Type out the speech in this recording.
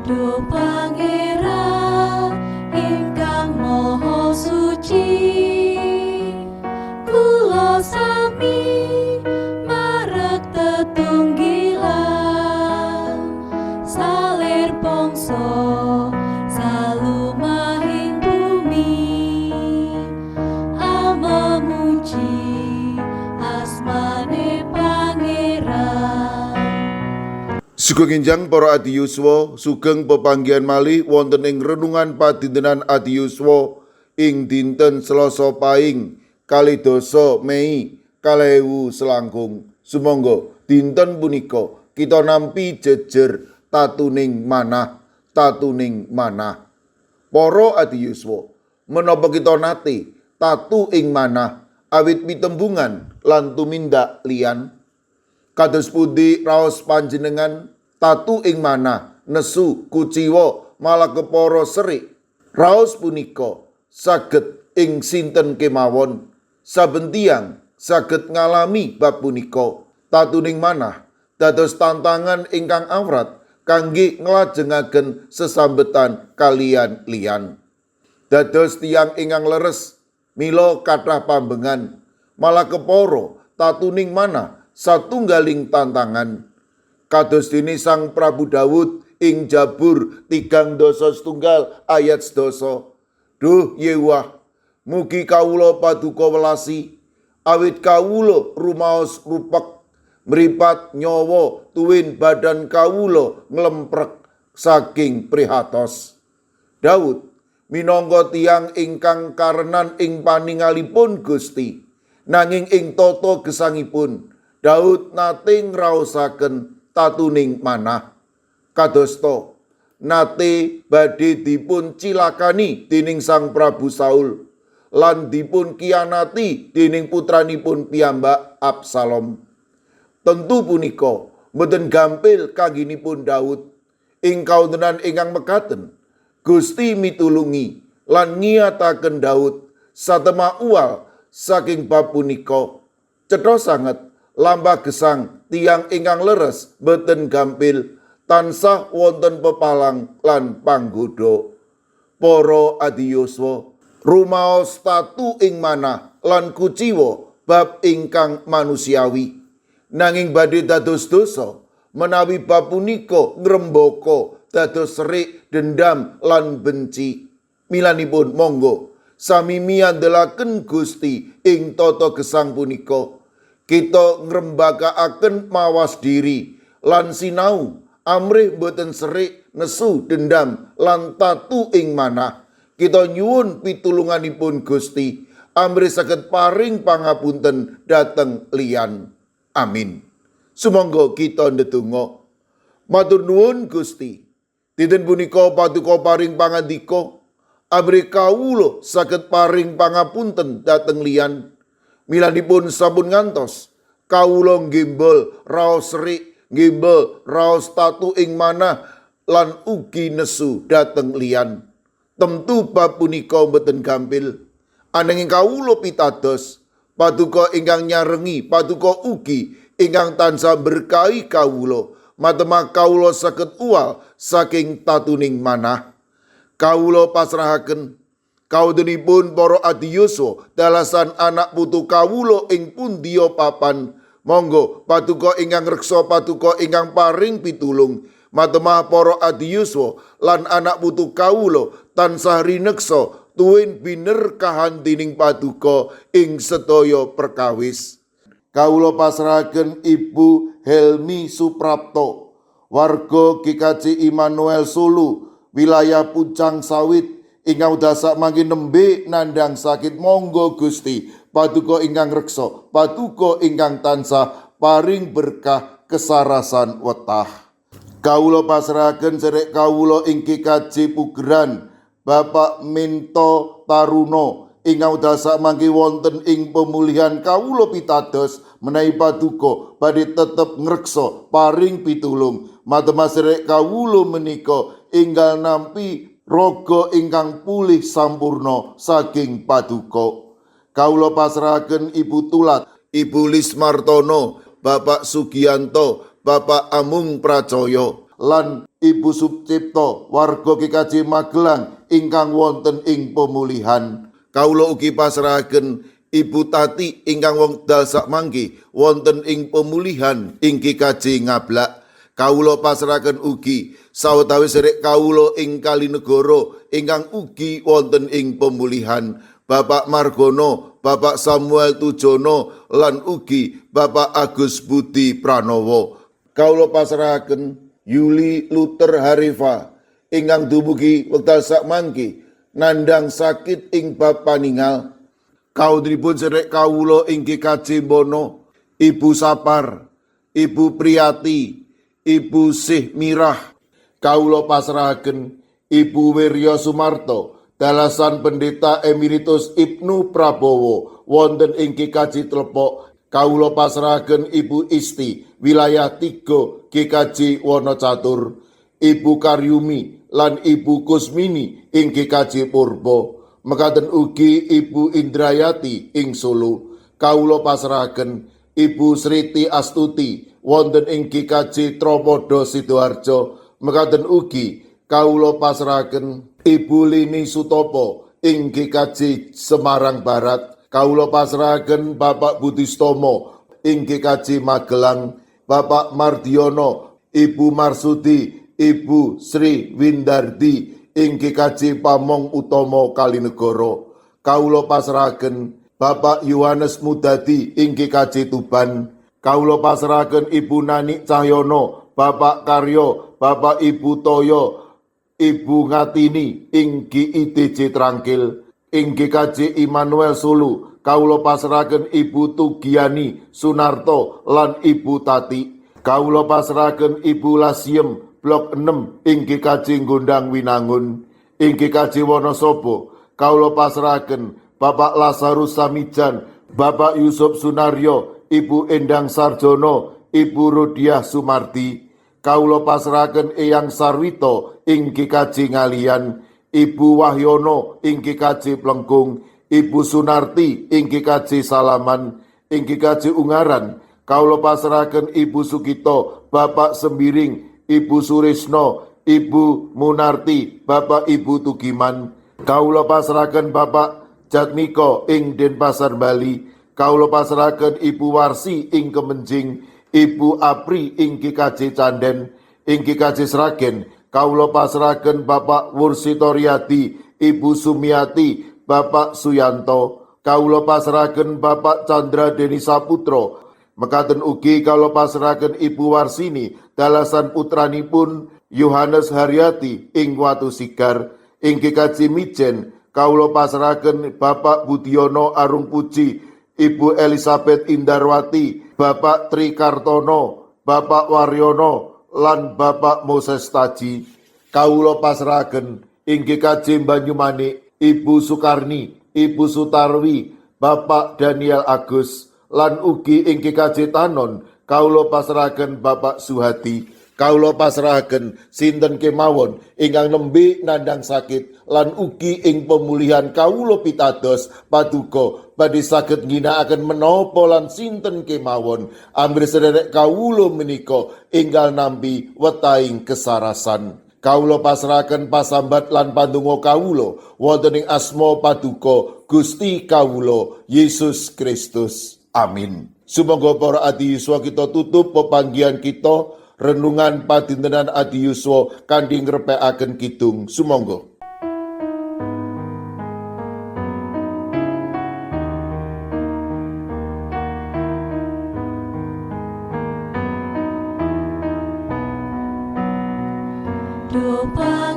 Duh Pangeran ingkang Maha Suci, kula sami marek tetunggilan salir pangsa salumahing bumi amemuji asmane Pangeran. Sugeng enjang, para adiyuswa, sugeng pepanggihan malih wonten ing renungan padintenan adiyuswa ing dinten Selasa Paing 12 Mei 2021. Sumangga dinten punika kita nampi jejer tatuning manah, tatuning manah. Para adiyuswa, menapa kita nate tatu ing manah awit pitembungan lan tumindak liyan? Kados pundi raos panjenengan tatu ing manah, nesu, kuciwa, malah kepara serik? Raos punika saged ing sinten kemawon. Saben tiyang saged ngalami bab punika. Tatuning manah dados tantangan ingkang awrat kangge nglajengaken sesambetan kaliyan liyan. Dados tiyang ingkang leres mila kathah pambengan, malah kepara tatuning manah satunggaling tantangan. Kados dene Sang Prabu Dawud ing Jabur 31 ayat 10. Duh Yehuwah, mugi kawula paduka welasi, awit kawula rumaos rupek, mripat nyawa tuwin badan kawula nglemprek saking prihatos. Daud minangka tiyang ingkang karenan ing paningalipun Gusti. Nanging ing tata gesangipun Daud nate ngraosaken tatuning manah. Kadosta nate badhe dipun cilakani dening Sang Prabu Saul lan dipun kianati dening putranipun piyambak, Absalom. Tentu punika mboten gampil kanggenipun Daud. Ing kawontenan ingkang mekaten, Gusti mitulungi lan ngiyataken Daud satemah uwal saking bab punika. Cetha sanget lampah gesang tiyang ingkang leres boten gampil, tansah wonten pepalang lan panggoda. Para adiyuswa, rumaos tatu ing manah lan kuciwa bab ingkang manusiawi. Nanging badhe dados dosa menawi bab punika ngrembaka dados serik, dendam lan benci. Milanipun monggo sami miandelaken Gusti ing tata gesang punika. Kita ngrembakaaken mawas diri lan sinau amrih boten serik, nesu, dendam lan tatu ing manah. Kita nyuwun pitulunganipun Gusti amrih saged paring pangapunten dhateng liyan. Amin. Sumangga kita ndedonga. Matur nuwun, Gusti. Dinten punika paduka paring pangandika amrih kawula saged paring pangapunten dhateng liyan. Milanipun sampun ngantos kawula nggembol raos serik, nggembol raos tatu ing manah lan ugi nesu dhateng liyan. Tentu bab punika mboten gampil. Ananging kawula pitados paduka ingkang nyarengi, paduka ugi ingkang tansah berkahi kawula. Matemah kawula saged uwal saking tatuning manah. Kawula pasrahaken kawontenipun para adiyuswa dalasan anak putu kawula ing pundiya papan. Monggo paduka ingkang reksa, paduka ingkang paring pitulung. Matemah para adiyuswa lan anak putu kawula tansah rineksa tuwin binerkahan dening paduka ing sedaya perkawis. Kawula pasrahaken Ibu Helmi Suprapto, warga GKJ Immanuel Solo, wilayah Pucang Sawit, ingkang dasak mangke nembe nandang sakit. Monggo Gusti paduka ingkang reksa, paduka ingkang tansah paring berkah kesarasan wetah. Kawula pasrahaken sedherek kawula ing GKJ Pugeran, Bapak Minto Taruno, ingkang dasak mangke wonten ing pemulihan. Kawula pitados menawi paduka badhe tetep ngreksa paring pitulung matemah sedherek kawula menika enggal nampi raga ingkang pulih sampurna saking paduka. Kawula pasrahaken Ibu Tulat, Ibu Lismartono, Bapak Sugianto, Bapak Amung Pracoyo. lan Ibu Sucipto warga GKJ Magelang ingkang wonten ing pemulihan. Kawula ugi pasrahaken Ibu Tati ingkang wekdal sakmangke wonten ing pemulihan ing GKJ Ngablak. Kawula pasrahaken ugi sawetawis sedherek kawula ing Kalinegoro ingkang ugi wonten ing pemulihan. Bapak Margono, Bapak Samuel Tujono lan ugi Bapak Agus Budi Pranowo. Kawula pasrahaken Yuli Luther Harifa ingkang dumugi wekdal sakmangke nandhang sakit ing bab paningal. Kaundripun sedherek kawula ing GKJ Bono, Ibu Sapar, Ibu Priyati, Ibu Sih Mirah. Kawula pasrahaken Ibu Wirya Sumarto, dalasan Pendeta Emeritus Ibnu Prabowo wonten ing GKJ Tlepok. Kawula pasrahaken Ibu Isti wilayah 3 GKJ Wonocatur, Ibu Karyumi lan Ibu Kusmini ing GKJ Purbo. Mekaten ugi Ibu Indrayati ing Solo. Kawula pasrahaken Ibu Sriti Astuti wonten ing GKJ Tropodo Sidoarjo. Mekaten ugi kawula pasrahaken Ibu Lini Sutopo ing GKJ Semarang Barat. Kawula pasrahaken Bapak Budistomo ing GKJ Magelang, Bapak Mardiono, Ibu Marsudi, Ibu Sri Windardi ing GKJ Pamong Utomo Kalinegoro. Kawula pasrahaken Bapak Yohanes Mudadi ing GKJ Tuban. Kawula pasrahaken Ibu Nani Cahyono, Bapak Karyo, Bapak Ibu Toyo, Ibu Ngatini ing GIDJ Trangkil. Ing GKJ Immanuel Solo, kawula pasrahaken Ibu Tugiani Sunarto lan Ibu Tati. Kawula pasrahaken Ibu Lasiem Blok 6 ing GKJ Gondang Winangun. Ing GKJ Wonosobo, kawula pasrahaken Bapak Lazarus Samijan, Bapak Yusuf Sunaryo, Ibu Endang Sarjono, Ibu Rudiah Sumardi. Kawula pasrahaken Eyang Sarwito ing GKJ Ngaliyan, Ibu Wahyono ing GKJ Plengkung, Ibu Sunarti ing GKJ Salaman, ing GKJ Ungaran. Kawula pasrahaken Ibu Sugito, Bapak Sembiring, Ibu Surisno, Ibu Munarti, Bapak Ibu Tugiman. Kawula pasrahaken Bapak Jatmiko ing Denpasar Bali. Kawula pasrahaken Ibu Warsi ing Kemenjing, Ibu Apri ing GKJ Canden, ing GKJ Sragen. Kawula pasrahaken Bapak Wursitoriadi, Ibu Sumiati, Bapak Suyanto. Kawula pasrahaken Bapak Chandra Deni Saputro. Mekaten ugi kawula pasrahaken Ibu Warsini, dalasan putranipun Yohanes Haryati ing Watu Sigar. Ing GKJ Mijen, kawula pasrahaken Bapak Budiono Arung Puji, Ibu Elizabeth Indarwati, Bapak Tri Kartono, Bapak Waryono, lan Bapak Moses Taji. Kawula pasrahaken ing GKJ Banyumanik, Ibu Sukarni, Ibu Sutarwi, Bapak Daniel Agus, lan ugi ing GKJ Tanon, kawula pasrahaken Bapak Suhadi. Kawula pasrahaken sinten kemawon ingkang nembe nandhang sakit lan ugi ing pemulihan. Kawula pitados paduka badhe saged ngginakaken menapa lan sinten kemawon amrih sederek kawula menika enggal nampi wetahing kesarasan. Kawula pasrahaken pasambat lan pandonga kawula wonten ing asma paduka Gusti kawula Yesus Kristus. Amin. Sumangga para adi yuswa, kita tutup pepanggihan kita renungan padintenan adi yuswa kanthi ngrepekaken kidung. Sumangga. Duh.